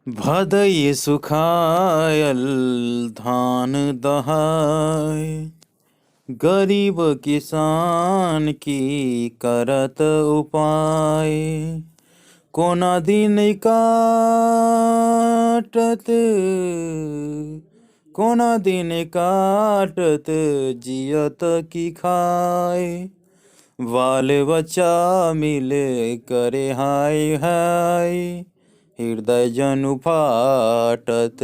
भदई सुखायल धान दहाय, गरीब किसान की करत उपाय। कोना दिन काटत, कोना दिन काटत, जियत की खाय। बाल बच्चा मिले करे हाय हाय, हृदय जनु फाटत।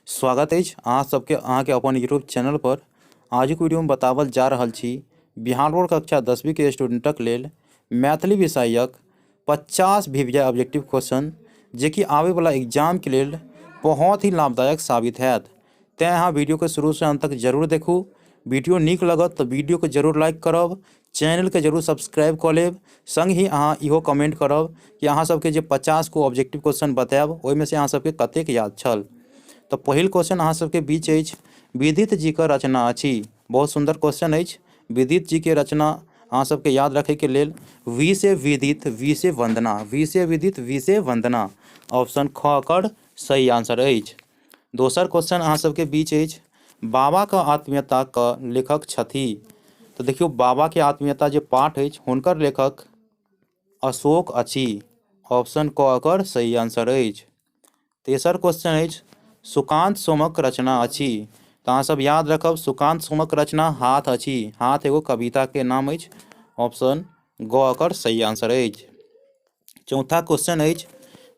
स्वागत अछि अहाँ सबके अहाँके अपन यूट्यूब चैनल पर। आजुक वीडियोमे बताबल जा रहल छी बिहार बोर्ड कक्षा 10वीं के स्टूडेंटक लेल मैथिली विषयक 50 वी ऑब्जेक्टिव क्वेश्चन, जेकि आबैवला एग्जामके लेल बहुत ही लाभदायक साबित हैत। तेँ अहाँ वीडियोके शुरूसँ अन्त तक जरूर देखू। वीडियो नीक लगत तऽ वीडियोके जरूर लाइक करब, चैनलके जरूर सब्सक्राइब कऽ लेब। सङ्ग ही अहाँ इहो कमेंट करब कि अहाँ सबके जे 50 गो ऑब्जेक्टिव क्वेश्चन बतायब, ओहिमे से अहाँ सबके कतेक याद छल। तऽ पहिल क्वेश्चन अहाँ सबके बीच अछि, विदित जीके रचना अछि। बहुत सुन्दर क्वेश्चन अछि। विदित जीके रचना अहाँ सबके याद रखैके लेल, वी से विदित, वी से वंदना, वी से विदित, वी से वंदना। ऑप्शन ख एकर सही आंसर अछि। दोसर क्वेश्चन अहाँ सबके बीच अछि, बाबाके आत्मीयताके लेखक छथि। तऽ देखियौ, बाबाके आत्मीयता जे पाठ अछि, हुनकर लेखक अशोक अछि। ऑप्शन क एकर सही आंसर अछि। तेसर क्वेश्चन अछि, सुकान्त सोमक रचना अछि। तऽ अहाँ सब याद रखब, सुकान्त सोमक रचना हाथ अछि। हाथ एगो कविता के नाम अछि। ऑप्शन ग एकर सही आंसर अछि। चौथा क्वेश्चन अछि,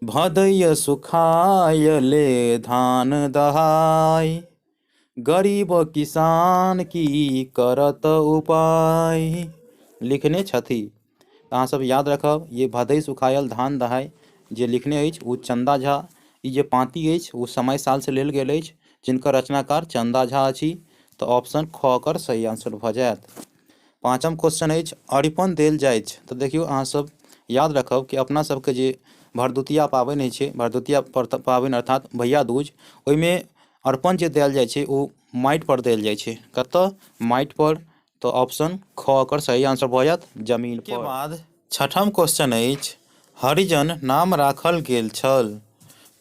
भदैय सुखायले धान दहाय, गरीब किसान की करत उपाय, लिखने छथि। अहाँ सब याद रखब, ये भदई सुखायल धान दहाय जे लिखने अछि ओ चंदा झा। ई जे पाँति अछि ओ समय साल से लेल गेल अछि, जिनकर रचनाकार चंदा झा अछि। तऽ ऑप्शन ख एकर सही आंसर भऽ जायत। पाँचम क्वेश्चन अछि, अरिपन देल जाइछ। तऽ देखियौ, अहाँ सब याद रखब कि अपना सबके जे भरदुतिया पाबनि होइ छै, भरदुतिया पाबनि अर्थात भैया दूज, ओहिमे अर्पण जे देल जाइ छै ओ माटि पर देल जाइ छै। कतऽ? माटि पर। तऽ ऑप्शन ख एकर सही आंसर भऽ जायत, जमीन के बाद छठम क्वेश्चन अछि, हरिजन नाम राखल गेल छल।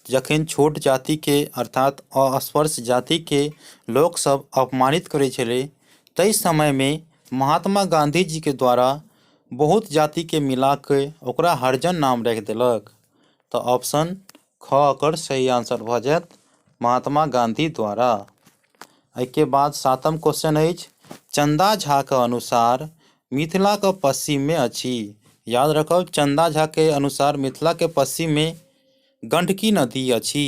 जखन छोट जातिके अर्थात अस्पृश्य जातिके लोकसभ अपमानित करै छलै, ताहि समयमे महात्मा गाँधी जीके द्वारा बहुत जातिके मिलाके ओकरा हरिजन नाम राखि देलक। तऽ ऑप्शन ख एकर सही आंसर भऽ जायत, महात्मा गाँधी द्वारा। एहिके बाद सातम क्वेश्चन अछि, चंदा झाके अनुसार मिथिलाके पश्चिममे अछि। याद रखब, चंदा झाके अनुसार मिथिलाके पश्चिममे गंडकी नदी अछि।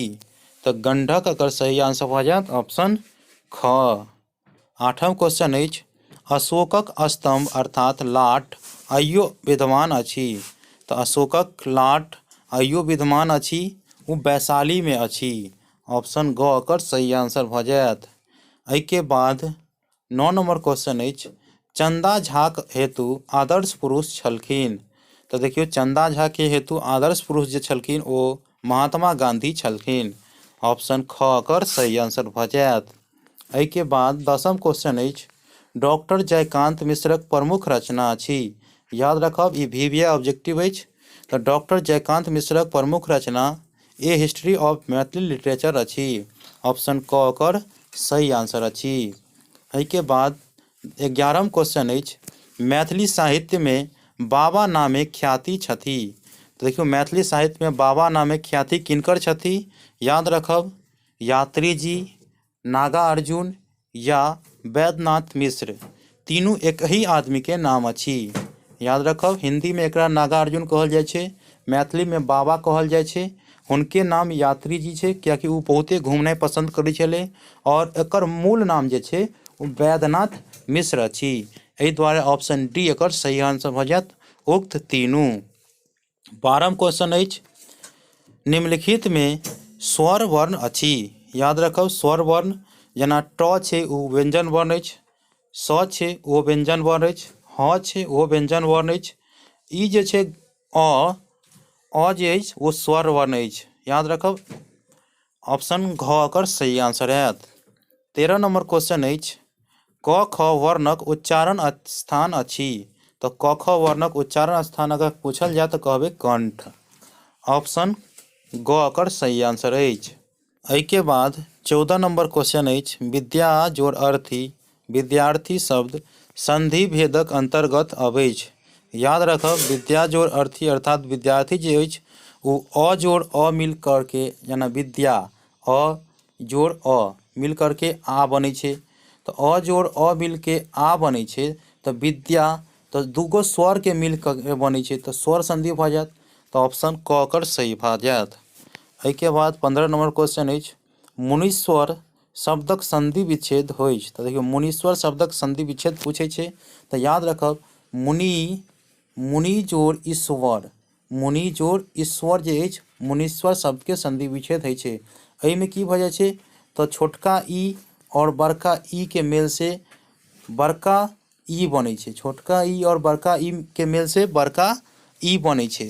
तऽ गंडक एकर सही आंसर भऽ जायत, ऑप्शन ख। आठम क्वेश्चन अछि, अशोकक स्तंभ अर्थात लाट आइयो विद्यमान अछि। तऽ अशोकक लाट आइयो विद्यमान अछि, ओ वैशालीमे अछि। ऑप्शन ग एकर सही आंसर भऽ जायत। एहिके बाद 9 नंबर क्वेश्चन अछि, चंदा झाक हेतु आदर्श पुरुष छलखिन। तऽ देखियौ, चंदा झाके हेतु आदर्श पुरुष जे छलखिन ओ महात्मा गांधी छलखिन। ऑप्शन ख एकर सही आंसर भऽ जायत। एहिके बाद 10म क्वेश्चन अछि, डॉक्टर जयकांत मिश्रक प्रमुख रचना अछि। याद रखब, ई वी वी I objective अछि। तऽ डॉक्टर जयकांत मिश्रक प्रमुख रचना a history of Maithili literature अछि। ऑप्शन क एकर सही आंसर अछि। एहिके बाद 11म क्वेश्चन अछि, मैथिली साहित्यमे बाबा नामे ख्याति छथि। तऽ देखियौ, मैथिली साहित्यमे बाबा नामे ख्याति किनकर छथि? याद रखब, यात्री जी, नागार्जुन या वैद्यनाथ मिश्र, तीनू एक ही आदमीके नाम अछि। याद रखब, हिन्दीमे एकरा नागार्जुन कहल जाइ छै, मैथिलीमे बाबा कहल जाइ छै। हुनके नाम यात्री जी छै, कियाकि ओ बहुते घुमनाइ पसन्द करै छलै, आओर एकर मूल नाम जे छै ओ वैद्यनाथ मिश्र अछि। एहि दुआरे ऑप्शन डी एकर सही आंसर भऽ जायत, उक्त तीनू। 12म क्वेश्चन अछि, निम्नलिखितमे स्वर वर्ण अछि। याद रखब, स्वर वर्ण जेना ट छै ओ व्यंजन वर्ण अछि, स छै ओ व्यंजन वर्ण अछि, ह छै ओ व्यंजन वर्ण अछि। ई जे छै अ, अ जे अछि ओ स्वर वर्ण अछि। याद रखब, ऑप्शन घ एकर सही आंसर हैत। 13 नंबर क्वेश्चन अछि, क ख वर्णक उच्चारण स्थान अछि। तऽ क ख वर्णक उच्चारण स्थान अगर पूछल जाय तऽ कहबै कंठ। ऑप्शन ग एकर सही आंसर अछि। एहिके बाद 14 नंबर क्वेश्चन अछि, विद्या जोड़ अर्थी विद्यार्थी शब्द संधि भेदक अंतर्गत अबैछ। याद रखब विद्या जोड़ अर्थी अर्थात विद्यार्थी जे अछि ओ अ जोड़ अ मिल करके, जेना विद्या अ जोड़ अ मिल करके आ बनै छै, तऽ अ जोड़ अ मिल के आ बनै छै, तऽ विद्या तऽ दूगो स्वर के मिल के बनै छै, तऽ स्वर संधि भऽ जायत। तऽ ऑप्शन क एकर सही भऽ जायत। एहिके बाद 15 नंबर क्वेश्चन अछि, मुनीश्वर शब्दक संधि विच्छेद होइछ। तऽ देखियौ मुनीश्वर शब्दक संधि विच्छेद पूछै छै, तऽ याद रखब मुनि, मुनि जोड़ ईश्वर, मुनि जोड़ ईश्वर जे अछि मुनीश्वर शब्दके संधि विच्छेद होइ छै। एहिमे की भऽ जाइ छै तऽ छोटका ई आओर बड़का ई के मेल से बड़का ई बनै छै, छोटका ई आओर बड़का ई के मेल से बड़का ई बनै छै।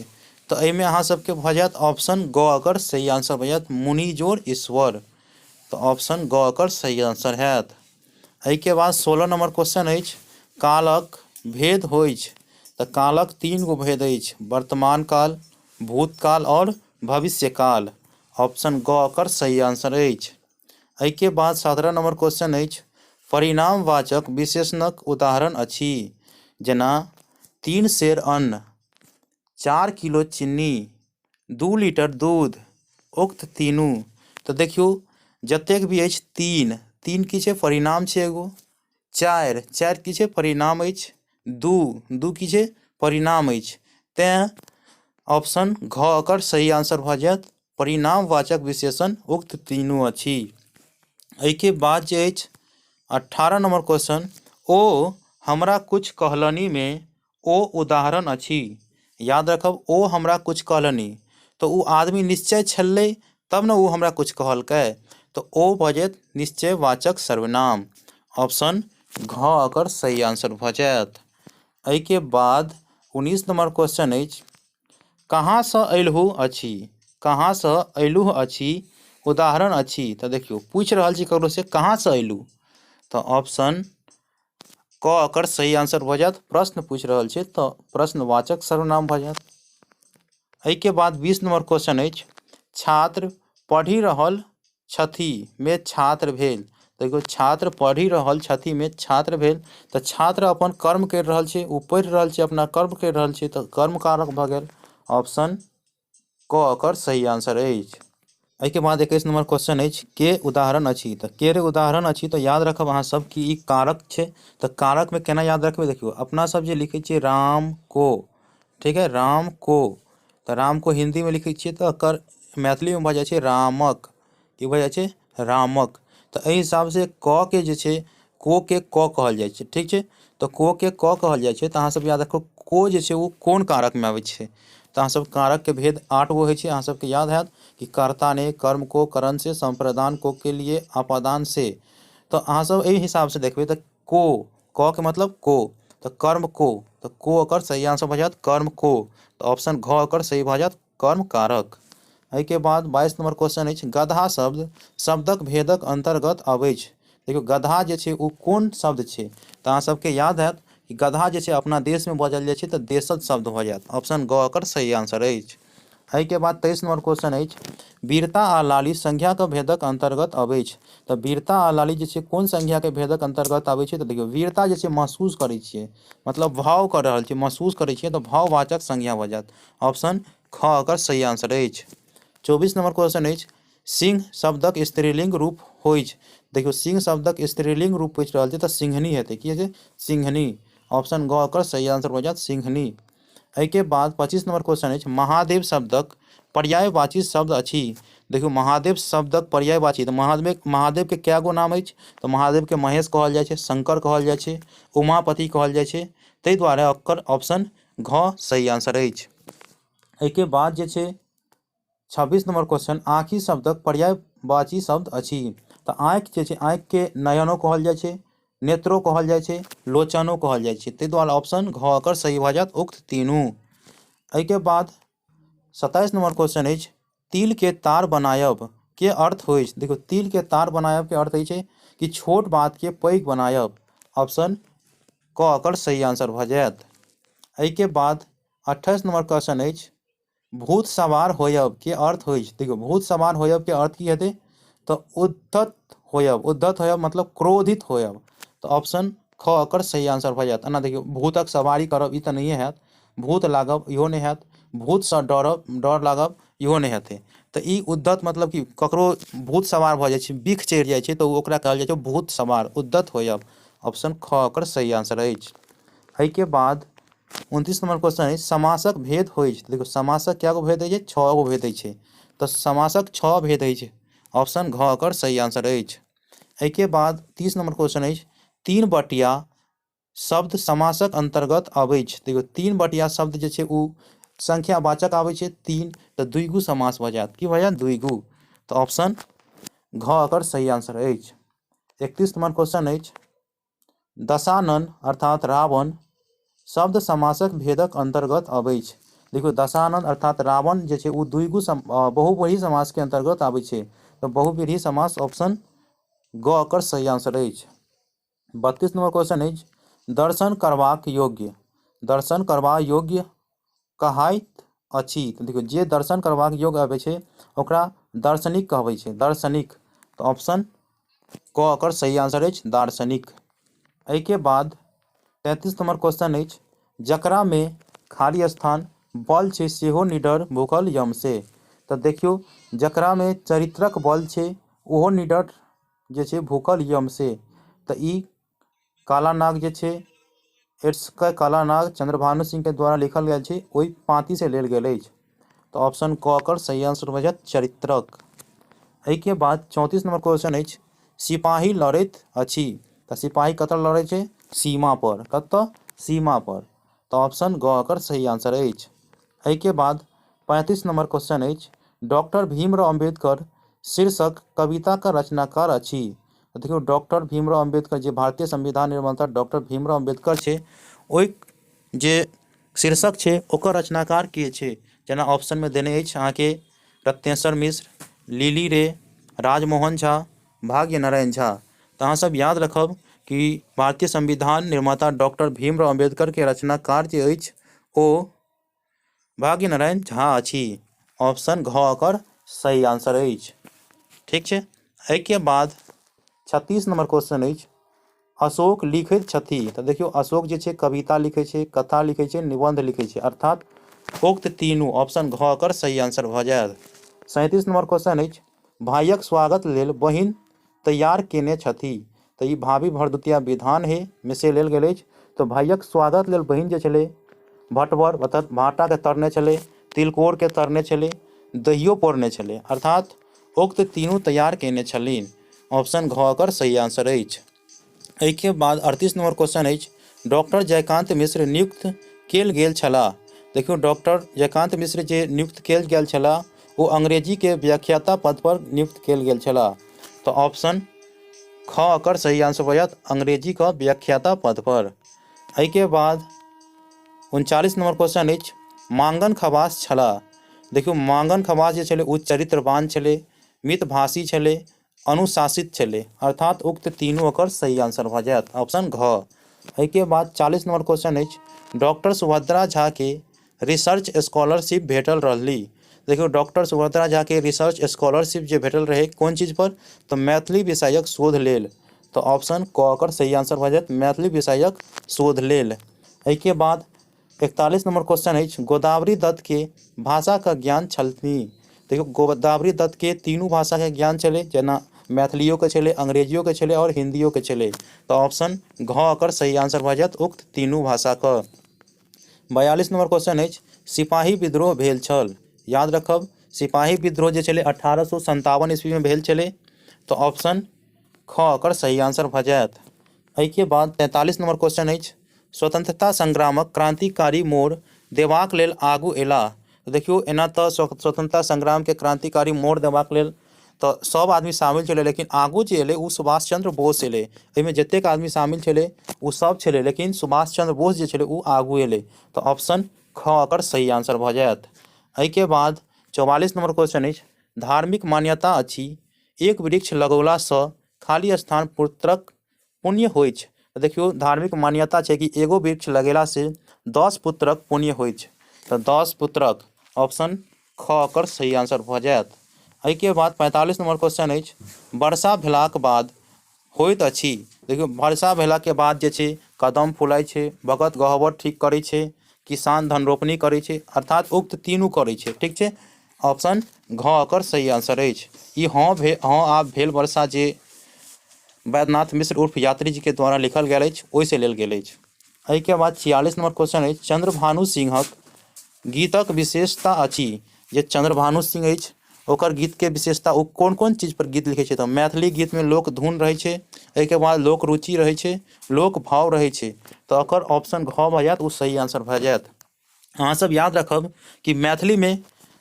तऽ एहिमे अहाँ सबके भऽ जायत ऑप्शन ग एकर सही आंसर भऽ जायत मुनि जोड़ ईश्वर। तऽ ऑप्शन ग एकर सही आंसर हैत। एहिके बाद 16 नंबर क्वेश्चन अछि, कालक भेद होइछ। तऽ कालक 3 गो भेद अछि, वर्तमान काल, भूतकाल आओर भविष्यकाल। ऑप्शन ग एकर सही आंसर अछि। एहिके बाद 17 नंबर क्वेश्चन अछि, परिणामवाचक विशेषणक उदाहरण अछि, जेना 3 सेर अन्न, 4 किलो चीनी, 2 लीटर दूध, उक्त तीनू। तऽ देखियौ जतेक भी अछि 3, 3 की छै परिणाम छै एगो, 4, 4 की छै परिणाम अछि, 2, 2 की छै परिणाम अछि, तैं ऑप्शन घ एकर सही आंसर भऽ जायत, परिणामवाचक विशेषण उक्त तीनू अछि। एहिके बाद जे अछि 18 नंबर क्वेश्चन, ओ हमरा कुछ कहलनि में ओ उदाहरण अछि। याद रखब ओ हमरा कुछ कहलनि तऽ ओ आदमी निश्चय छलै तब ने ओ हमरा कुछ कहलकै, तऽ ओ भऽ जायत निश्चयवाचक सर्वनाम। ऑप्शन घ एकर सही आंसर भऽ जायत। एहिके बाद 19 नंबर क्वेश्चन अछि, कहाँसँ अयलहुँ अछि, कहाँसँ अयलहुँ अछि उदाहरण अछि। तऽ देखियौ पूछि रहल छी ककरो से कहाँसँ अयलहुँ, तऽ ऑप्शन क एकर सही आंसर भऽ जायत, प्रश्न पूछि रहल छै तऽ प्रश्नवाचक सर्वनाम भऽ जायत। एहिके बाद 20 नंबर क्वेश्चन अछि, छात्र पढ़ि रहल छथि में छात्र भेल। देखियौ छात्र पढ़ि रहल छथि में छात्र भेल, तऽ छात्र अपन कर्म करि रहल छै, ओ पढ़ि रहल छै, अपना कर्म करि रहल छै, तऽ कर्म कारक भऽ गेल। ऑप्शन क एकर सही आंसर अछि। एहिके बाद 21 नंबर क्वेश्चन अछि, के उदाहरण अछि। तऽ के उदाहरण अछि तऽ याद रखब अहाँ सब कि ई कारक छै, तऽ कारक में केना याद रखबै, देखियौ अपना सब जे लिखै छियै राम को, ठीक है, राम को, तऽ राम को हिंदी में लिखै छियै तऽ एकर मैथिली में भऽ जाइ छै रामक, की भऽ जाइ छै रामक। तऽ एहि हिसाब से क के जे छै को के क कहल जाइ छै, ठीक छै, तऽ को के क कहल जाइ छै। तऽ अहाँ सब याद रखू को जे छै ओ कोन कारक में आबै छै, तऽ अहाँ सब कारक के भेद 8 गो होइ छै, अहाँ सबके याद हैत कि कर्ता ने कर्म को करण से संप्रदान को के लिए अपादान से। तऽ अहाँ सब एहि हिसाब से देखबै तऽ को, क के मतलब को, तऽ कर्म को, तऽ को एकर सही आंसर भऽ जायत कर्म को, तऽ ऑप्शन घ एकर सही भऽ जायत कर्म कारक। एहिके बाद 22 नंबर क्वेश्चन अछि, गधा शब्द शब्दक भेदक अंतर्गत अबैछ। देखियौ गधा जे छै ओ कोन शब्द छै, तऽ अहाँ सबके याद हैत कि गधा जे छै अपना देशमे बजल जाइ छै तऽ देशज शब्द भऽ जायत। ऑप्शन ग एकर सही आंसर अछि। एहिके बाद 23 नंबर क्वेश्चन अछि, वीरता आ लाली संज्ञाक भेदक अंतर्गत अबैछ। तऽ वीरता आ लाली जे छै कोन संज्ञाके भेदक अंतर्गत आबै छै, तऽ देखियौ वीरता जे छै महसूस करै छियै, मतलब भाव कऽ रहल छियै, महसूस करै छियै, तऽ भाववाचक संज्ञा भऽ जायत। ऑप्शन ख एकर सही आंसर अछि। 24 नंबर क्वेश्चन अछि, सिंह शब्दक स्त्रीलिंग रूप होइछ। देखियौ सिंह शब्दक स्त्रीलिंग रूप पूछि रहल छै तऽ सिंहनी हेतै, की हेतै सिंहनी। ऑप्शन ग एकर सही आंसर भऽ जायत सिंहनी। एहिके बाद 25 नंबर क्वेश्चन अछि, महादेव शब्दक पर्यायवाची शब्द अछि। देखियौ महादेव शब्दक पर्यायवाची, तऽ महादेव के कए गो नाम अछि, तऽ महादेव के महेश कहल जाइ छै, शंकर कहल जाइ छै, उमापति कहल जाइ छै, ताहि दुआरे एकर ऑप्शन घ सही आंसर अछि। एहिके बाद जे छै 26 नंबर क्वेश्चन, आँखि शब्दक पर्यायवाची शब्द अछि। तऽ आँखि जे छै आँखि के नयनो कहल जाइ छै, नेत्रो कहल जाइ छै, लोचनो कहल जाइ छै, ताहि दुआरे ऑप्शन घ एकर सही भऽ जायत उक्त तीनू। एहिके बाद 27 नंबर क्वेश्चन अछि, तिल के तार बनायब के अर्थ होइछ। देखियौ तिल के तार बनायब के अर्थ होइ छै कि छोट बात के पैघ बनायब। ऑप्शन क एकर सही आंसर भऽ जायत। एहिके बाद 28 नंबर क्वेश्चन अछि, भूत सवार होयब के अर्थ होइछ। देखियौ भूत सवार होयब के अर्थ की हेतै? तऽ उद्धत होयब। उद्धत होयब मतलब क्रोधित होयब। तऽ ऑप्शन ख एकर सही आंसर भऽ जायत। एना देखियौ भूतक सवारी करब ई तऽ नहिए हैत, भूत लागब इहो नहि हैत, भूतसँ डरब डर लागब इहो नहि हेतै। तऽ ई उद्धत मतलब कि ककरो भूत सवार भऽ जाइ छै, बिख चढ़ि जाइ छै, तऽ ओकरा कहल जाइ छै भूत सवार, उद्धत होयब। ऑप्शन ख एकर सही आंसर अछि। एहिके बाद 29 नंबर क्वेश्चन अछि, समासक भेद होइछ। देखियौ समासक कए गो भेद होइ छै? 6 गो भेद होइ छै। तऽ समासक 6 भेद होइ छै। ऑप्शन घ एकर सही आंसर अछि। एहिके बाद 30 नंबर क्वेश्चन अछि, 3 बटिया शब्द समासक अंतर्गत अबैछ। देखियौ 3 बटिया शब्द जे छै ओ संख्यावाचक आबै छै 3, तऽ द्विगु समास भऽ जायत। की भऽ जायत? द्विगु। तऽ ऑप्शन घ एकर सही आंसर अछि। 31 नंबर क्वेश्चन अछि, दशानन अर्थात रावण शब्द समासक भेदक अंतर्गत अबैछ। देखियौ दशानन अर्थात रावण जे छै ओ द्विगु बहुव्रीहि समास के अंतर्गत आबै छै। तऽ बहुव्रीहि समास ऑप्शन ग एकर सही आंसर अछि। 32 नंबर क्वेश्चन अछि, दर्शन करबाक योग्य, दर्शन करबा योग्य कहाइत अछि। तऽ देखियौ जे दर्शन करबाक योग्य आबै छै ओकरा दार्शनिक कहबै छै, दार्शनिक। तऽ ऑप्शन क एकर सही आंसर अछि, दार्शनिक। एहिके बाद 33 नंबर क्वेश्चन अछि, जकरा में खाली स्थान बल छै सेहो निडर भूखल यम से। तऽ देखियौ जकरा में चरित्रक बल छै ओहो निडर जे छै भूखल यम से। तऽ ई काला नाग जे छै एड्स के काला नाग चंद्रभानु सिंह के द्वारा लिखल गेल छै, ओहि पाँति से लेल गेल अछि। तऽ ऑप्शन क एकर सही आंसर भऽ जायत, चरित्रक। एहिके बाद 34 नंबर क्वेश्चन अछि, सिपाही लड़ैत अछि। तऽ सिपाही कतऽ लड़ै छै? सीमा पर। कतऽ? सीमा पर। तऽ ऑप्शन ग एकर सही आंसर अछि। एहिके बाद 35 नंबर क्वेश्चन अछि, डॉक्टर भीमराव अम्बेडकर शीर्षक कविता का रचनाकार अछि। देखियौ डॉक्टर भीमराव अम्बेडकर जे भारतीय संविधान निर्माता डॉक्टर भीमराव अम्बेडकर छै, ओहि जे शीर्षक छै ओकर रचनाकार के छै? जेना ऑप्शन में देने अछि अहाँके रत्नेश्वर मिश्र, लिली रे, राजमोहन झा, भाग्य नारायण झा। तऽ अहाँ सब याद रखब कि भारतीय संविधान निर्माता डॉक्टर भीमराव अम्बेडकर के रचनाकार जे अछि ओ भाग्य नारायण झा अछि। ऑप्शन घ एकर सही आंसर अछि। ठीक छै। एहिके बाद 36 नंबर क्वेश्चन अछि, अशोक लिखैत छथि। तऽ देखियौ अशोक जे छै कविता लिखै छै, कथा लिखै छै, निबंध लिखै छै, अर्थात उक्त तीनू। ऑप्शन घ एकर सही आंसर भऽ जायत। 37 नंबर क्वेश्चन अछि, भाइयक स्वागत लेल बहिन तैयार केने छथि। तऽ ई भाभी भरदुतिया विधान है में से लेल गेल अछि। तऽ भाइयक स्वागत लेल बहिन जे छलै भटवर अर्थात भाटाके तरने छलै, तिलकोरके तरने छलै, दहियो पौरने छलै, अर्थात उक्त तीनू तैयार केने छलनि। ऑप्शन घ एकर सही आंसर अछि। एहिके बाद 38 नंबर क्वेश्चन अछि, डॉक्टर जयकांत मिश्र नियुक्त कयल गेल छलाह। देखियौ डॉक्टर जयकांत मिश्र जे नियुक्त कयल गेल छलाह ओ अंग्रेजी के व्याख्याता पद पर नियुक्त कयल गेल छलाह। तऽ ऑप्शन ख एकर सही आंसर भऽ जायत, अंग्रेजी के व्याख्याता पद पर। एहिके बाद 39 नंबर क्वेश्चन अछि, मांगन खवास छलाह। देखियौ मांगन खवास जे छलै ओ चरित्रवान छलै, मितभाषी छलै, अनुशासित छलै, अर्थात उक्त तीनू एकर सही आंसर भऽ जायत, ऑप्शन घ। एहिके बाद 40 नंबर क्वेश्चन अछि, डॉक्टर सुभद्रा झा के रिसर्च स्कॉलरशिप भेटल रहली। देखियौ डॉक्टर सुभद्रा झा के रिसर्च स्कॉलरशिप जे भेटल रहै कोन चीज पर? तऽ मैथिली विषयक शोध लेल। तऽ ऑप्शन क एकर सही आंसर भऽ जायत, मैथिली विषयक शोध लेल। एहिके बाद 41 नंबर क्वेश्चन अछि, गोदावरी दत्त के भाषा का ज्ञान छलनि। देखियौ गोदावरी दत्त के तीनू भाषा के ज्ञान छलै, जेना मैथिलियो के छलै, अंग्रेजियो के छलै और हिंदियो के छलै। तऽ ऑप्शन घ एकर सही आंसर भऽ जायत, उक्त तीनू भाषा के। 42 नंबर क्वेश्चन अछि, सिपाही विद्रोह भेल छल। याद रखब सिपाही विद्रोह जे छलै 1857 ईस्वी में भेल छलै। तऽ ऑप्शन ख एकर सही आंसर भऽ जायत। एहिके बाद 43 नंबर क्वेश्चन अछि, स्वतंत्रता संग्रामक क्रांतिकारी मोड़ देबाक लेल आगू अयलाह। तऽ देखियौ एना तऽ स्वतंत्रता संग्राम के क्रांतिकारी मोड़ देबाक लेल तऽ सब आदमी शामिल छलै, लेकिन आगू जे एलै ओ सुभाष चंद्र बोस एलै। एहिमे जतेक आदमी शामिल छलै ओ सब छलै, लेकिन सुभाष चंद्र बोस जे छलै ओ आगू एलै। तऽ ऑप्शन ख एकर सही आंसर भऽ जायत। एहिके बाद 44 नंबर क्वेश्चन अछि, धार्मिक मान्यता अछि एक वृक्ष लगौलासँ खाली स्थान पुत्रक पुण्य होइछ। तऽ देखियौ धार्मिक मान्यता छै कि एगो वृक्ष लगेलासँ 10 पुत्रक पुण्य होइछ। तऽ 10 पुत्रक ऑप्शन ख एकर सही आंसर भऽ जायत। एहिके बाद 45 नंबर क्वेश्चन अछि, वर्षा भेलाक बाद होइत अछि। देखियौ वर्षा भेलाके बाद जे छै कदम फुलाइ छै, भगत गहबर ठीक करै छै, किसान धन रोपनी करै छै, अर्थात उक्त तीनू करै छै। ठीक छै, ऑप्शन घ एकर सही आंसर अछि। ई हँ भे हँ आब भेल वर्षा जे वैद्यनाथ मिश्र उर्फ यात्री जी के द्वारा लिखल गेल अछि ओहिसँ लेल गेल अछि। एहिके बाद 46 नंबर क्वेश्चन अछि, चंद्रभानु सिंहक गीतक विशेषता अछि। जे चंद्रभानु सिंह अछि ओकर गीतके विशेषता ओ कोन कोन चीज पर गीत लिखै छै? तऽ मैथिली गीतमे लोक धुन रहै छै, एहिके बाद लोक रुचि रहै छै, लोक भाव रहै छै। तऽ ओकर ऑप्शन घ भऽ जायत, ओ सही आंसर भऽ जायत। अहाँ सब याद रखब कि मैथिलीमे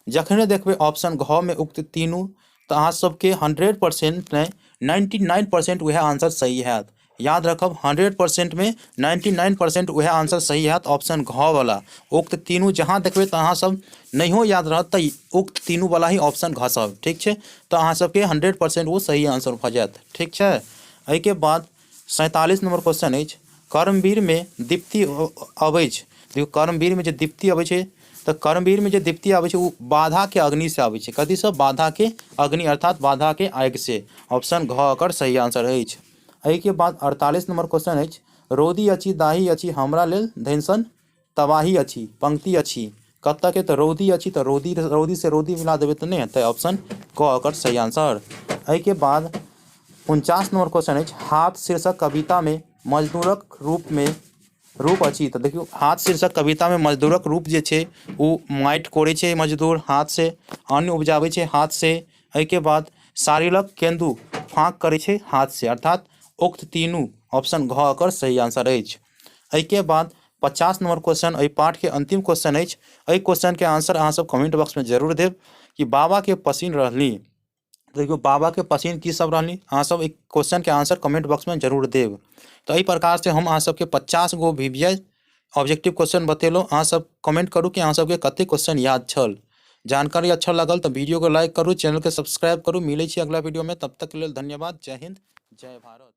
जखने देखबै ऑप्शन घ मे उक्त तीनू तऽ अहाँ सबके 100% नहि 99% वएह आंसर सही हैत। याद रखब 100% मे 99% वएह आंसर सही हैत ऑप्शन घ वाला। उक्त तीनू जहाँ देखबै तऽ अहाँ सब नहियो याद रहत तऽ उक्त तीनू वाला ही ऑप्शन घसब। ठीक छै, तऽ अहाँ सबके 100% ओ सही आंसर भऽ जायत। ठीक छै, एहिके बाद 47 नंबर क्वेश्चन अछि, कर्मवीरमे दीप्ति अबैछ। देखियौ कर्मवीरमे जे दीप्ति अबै छै तऽ कर्मवीरमे जे दीप्ति आबै छै ओ बाधाके अग्निसँ आबै छै। कथीसँ? बाधाके अग्नि अर्थात बाधाके आगिसँ। ऑप्शन घ एकर सही आंसर अछि। एहिके बाद 48 नंबर क्वेश्चन अछि, रौदी अछि दाही अछि हमरा लेल धैनसन तबाही अछि पंक्ति अछि कतऽके? तऽ रौदी अछि तऽ रौदी रौदी से रौदी मिला देबै तऽ नहि हेतै। ऑप्शन क एकर सही आंसर। एहिके बाद 49 नंबर क्वेश्चन अछि, हाथ शीर्षक कवितामे मजदूरक रूपमे रूप अछि। तऽ देखियौ हाथ शीर्षक कवितामे मजदूरक रूप जे छै ओ माटि कोड़ै छै मजदूर हाथसँ, अन्न उपजाबै छै हाथसँ, एहिके बाद सारिलक केन्दू फाँक करै छै हाथसँ, अर्थात उक्त तीनू। ऑप्शन घ एकर सही आंसर अछि। एहिके बाद 50 नंबर क्वेश्चन एहि पाठके अंतिम क्वेश्चन अछि। एहि क्वेश्चनके आंसर अहाँ सब कमेंट बॉक्समे जरूर देब कि बाबाके पसीन रहलनि। देखियौ बाबाके पसीन की सब रहलनि, अहाँ सब एहि क्वेश्चनके आंसर कमेंट बॉक्समे जरूर देब। तऽ एहि प्रकारसँ हम अहाँ सबके 50 गो V V I objective question बतेलहुँ। अहाँ सब कमेंट करू कि अहाँ सबके कतेक क्वेश्चन याद छल। जानकारी अच्छा लागल तऽ वीडियो के लाइक करू, चैनल के सब्सक्राइब करू। मिलै छी अगला वीडियो में, तब तक के लेल धन्यवाद। जय हिंद, जय भारत।